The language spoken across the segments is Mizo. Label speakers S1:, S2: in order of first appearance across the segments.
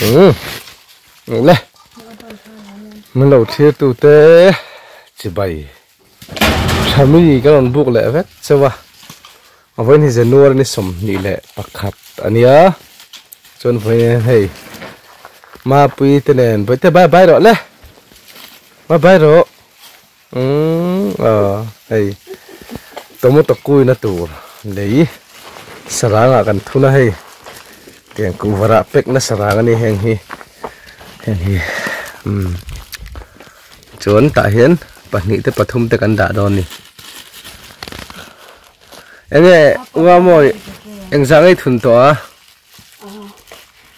S1: Umm le min lo thlir tute chibai tha mi ka rawn buk leh vek chauh a a vawiin hi January ni 21 a nia chuan vawiin hei Mapui te nen bawihte bye bye rawh le bye bye rawh umm aw hei tomato kuina tur lei sarang ah kan thun a hei tiang kuhva rah pek na sarang a ni heng hi heng hi umm chuan tah hian pahnih te pathum te kan dah dawn a ni enge uamawi engzah ngei thun tawh a.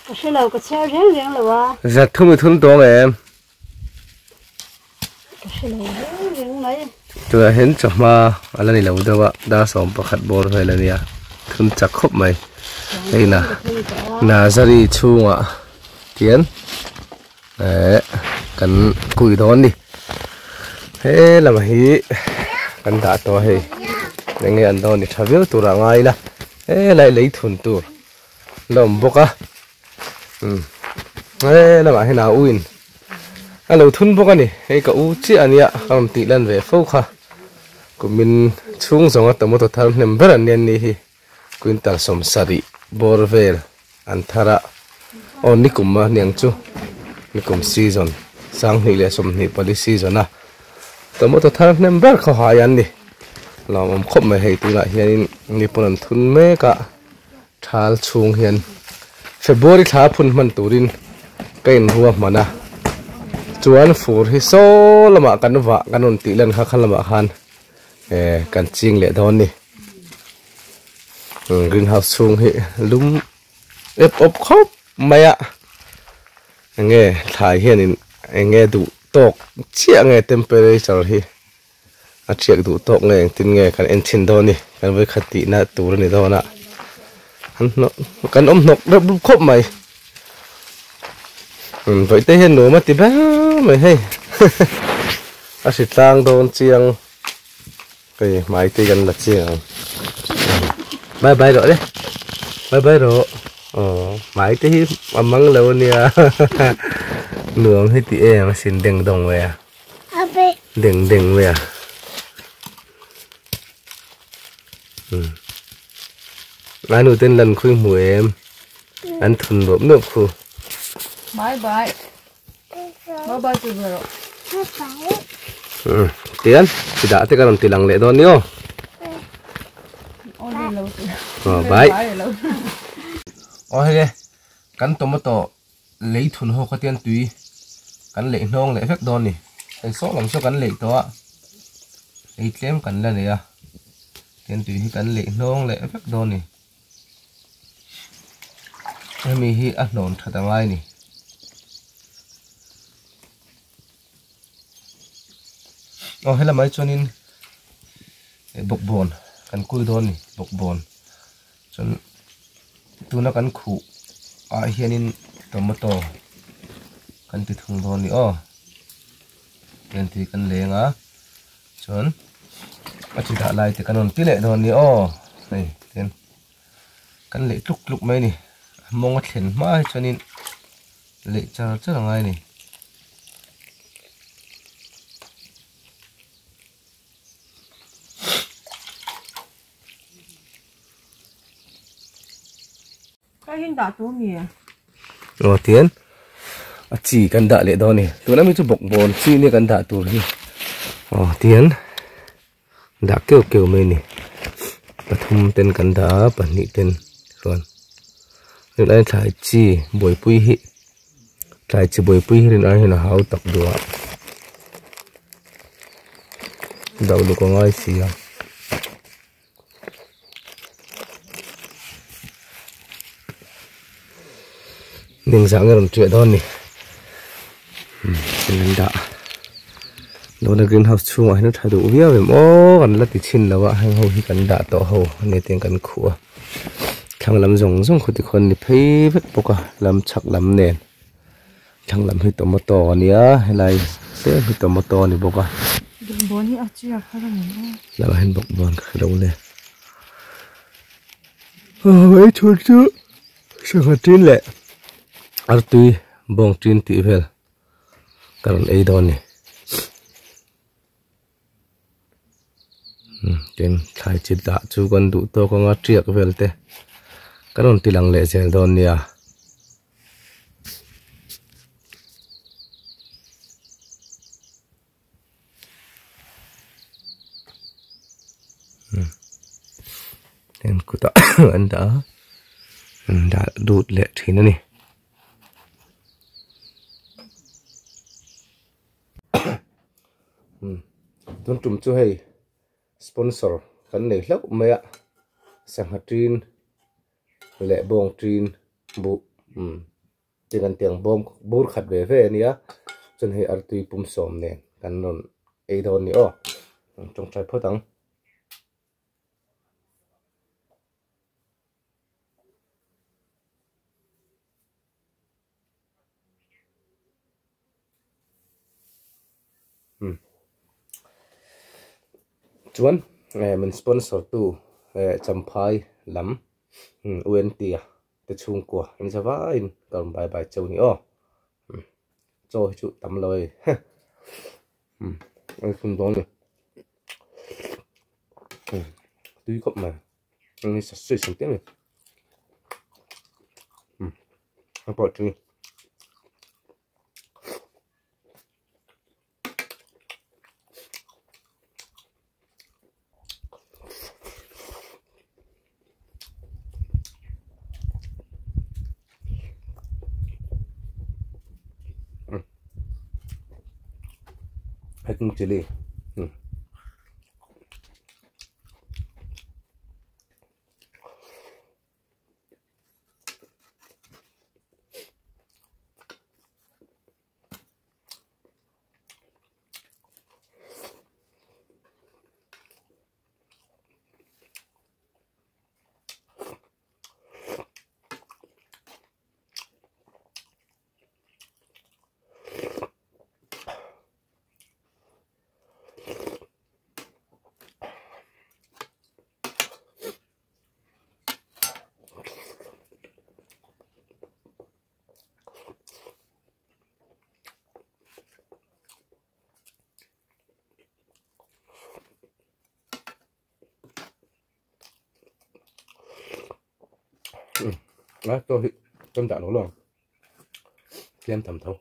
S2: Ka hre lo ka chhiar reng reng lo a.
S1: Zat thum i thun tawng em?
S2: Ka hre lo reng reng mai.
S1: Tunah hian chawhma a la ni lo deuh a, dar 11 bawr vel a nia, thun chak khawp mai. Hei na Nazari chhungah tian eh kan kui dawn ni. He lam hi kan dah tawh a hei eng nge an dawn ni tha viau turah ngai ila helai lei thun tur. La awm bawk a umm he lamah hian a u in a lo thun bawk a ni hei ka u chiah a nia ka rawn tih lan ve fo kha kumin chhung zawnga tomato thar hnem ber an nia ni hi quintal 70 bawr vel an thar a aw nikum a niang chu nikum season 2024 season a tomato thar hnem ber khaw hai an ni lawmawm khawp mai hei tunah hianin mi pawn an thun mek a. Thal chhung hian February thla phun hman turin ka inrua hman a, chuan fur hi saw lamah kan vah kan rawn tih lan kha kha lamah khan eh kan ching leh dawn ni. Green house chhung hi lum ep awp khawp mai a, enge thlai hianin enge duh tawk chiah nge temperature hi. A thiak duh tawk nge engtin nge kan en chhin dawn ni kan vawikhat tihna tur a ni dawn a an hnawk kan awm hnawk reuh rup khawp mai umm vawihte hian nuam a ti ber mai hei a hri tlang dawn chiang hei hmai te kan la chiang ang bye bye rawh le bye bye rawh aw hmai te hi a mang lo ania nuam hi ti em asin deng dawng mai a. Deng deng mai a. Ngai nu ten lan khui hmu em. An thun nuap nuap khu.
S3: Bye bye. Bye bye tu bro.
S1: Tian, chi dah te ka rawn ti lang leh dawn ni aw. Aw bye. Aw hei le, kan tomato Lei thun ho kha tian tui kan leih hnawng leh vek dawn ni. Hei saw lam saw kan leih tawh a, ei tlem kan la nei a, tian tui hi kan leih hnawng leh vek dawn ni. Hemi hi a hnawn that a ngai ni. Aw helamah hi chuanin bawkbawn kan kul dawn ni bawkbawn. Chuan tuna kan khuh ah hianin tomato kan ti thung dawn a ni aw tian tui kan leng a chuan a chi dah lai te kan rawn ti leh dawn a ni aw hei tian kan leh tluk tluk mai a ni a mawng a thlen hma hi chuanin leh char char a ngai a ni. Aw tian a chi kan dah leh dawn a ni tuna mi chu bawkbawn chi nia kan dah tur hi aw tian dah keuh keuh mai a ni pathum ten kan dah a pahnih ten chuan tunlai thlai chi buaipui hi thlai chi buaipui hi rin ai hian a hau tak duh a dau luk a ngai si a. Ning zah nge rawn ṭiah dawn ni umm an dah tuna green house chhungah hian a ṭha duh viau em aw kan la ti chhin lo a heng ho hi kan dah tawh ho ania tiang kan khuh a thlang lam zawng zawng khaw tikhawn a ni phei vek bawk a lam chhak lam nen thlang lam hi tomato a nia helai te hi tomato a ni bawk a lamah hian bawkbawn ka hre lo le hei chhun chu sangha tin leh. Artui bawng tin tih vel ka rawn ei dawn a ni. Tin thlai chi dah chu kan duh tawk anga tiak vel te ka rawn ti lang leh zel dawn nia. Heng kutah an dah a an dah lut leh thin a ni. Tun tum chu hei sponsor kan nei hlauh mai a sangha tin leh bawng tin buh tin an tiang bawm bur khat ve ve a nia chuan hei artui pum sawm nen kan rawn ei dawn a ni aw tawngtai phawt ang. Chuan min sponsor tu Champhai lam UNT a te chhungkua in za vaiin ka rawn bye bye cheu ni aw. Chaw hi chu tam lo ei ei thun dawn a ni. Tui khawp mai ni sawi sawi te a ni. Hei pawh tui. Hiking chili. A chaw hi kan dah lo lo ang tlem tham tho.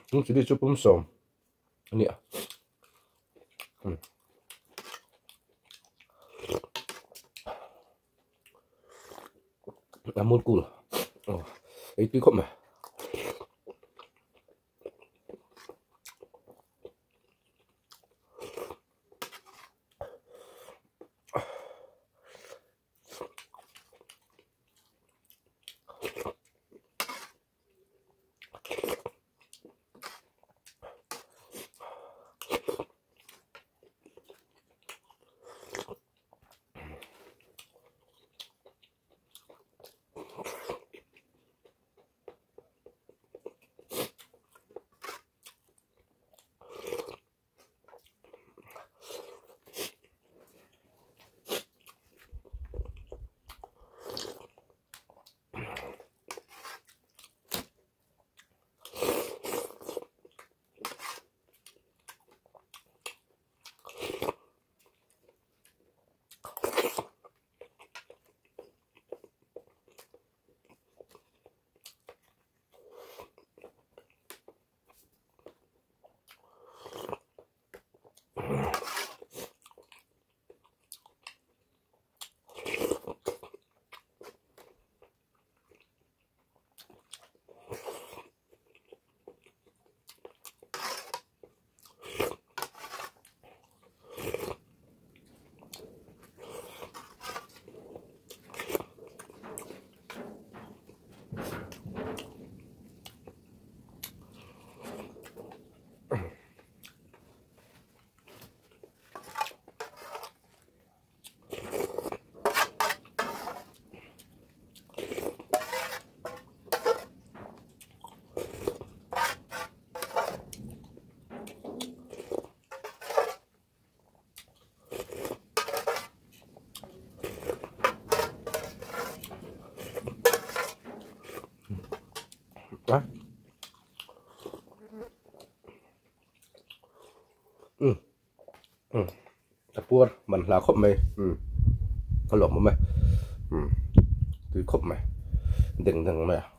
S1: Chung chili chu pum sawm a ni a. Amul cool ei tui khawp mai. A puar man hla khawp mai a lawm awm e tui khawp mai deng deng mai a.